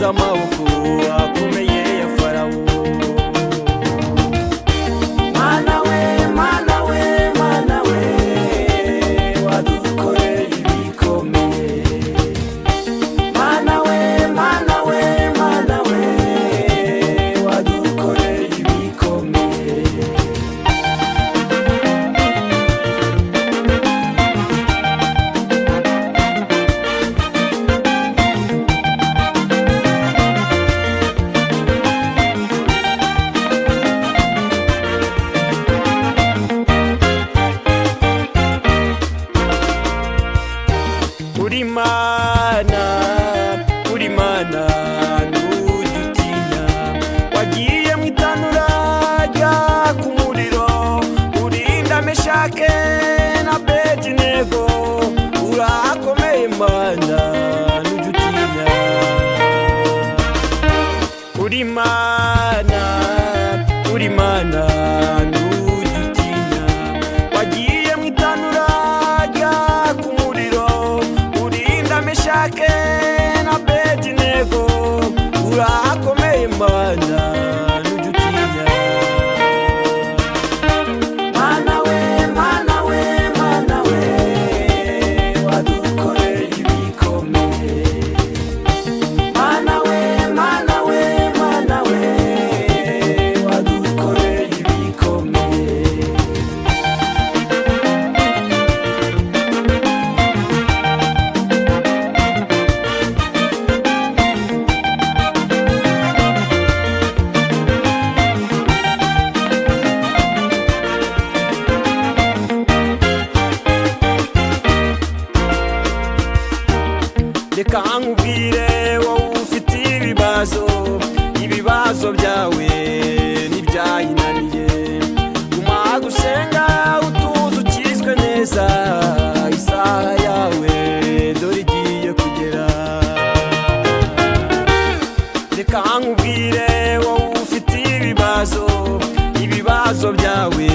Ukiza amaboko akomeye ya Farawo. Mana we, Mana we, Mana we, wadukoreye ibikomeye. Mana we, Mana we, Mana we, wadukoreye ibikomeye. Uri Mana, uri Mana, ntujya utinya. Wagiye mu itanura ryaka umuriro, urinda Meshake na Bedenego. Urakomeye Mana, ntujya utinya. Uri Mana, uri Mana, ntujya utinya. Wagiye mu itanura ryaka umuriro, urinda Meshake na Bedenego. Urakomeye Mana, ntujya utinya. Mana we, Mana we, Mana we, wadukoreye ibikomeye. Mana we, Mana we, Mana we, wadukoreye ibikomeye. Reka nkubwire wowe ufite ibibazo, ibibazo byawe ntibyayinaniye. Guma gusenga utuze ukizwe neza, isaha yawe dore igiye kugera. Reka nkubwire wowe ufite ibibazo, ibibazo byawe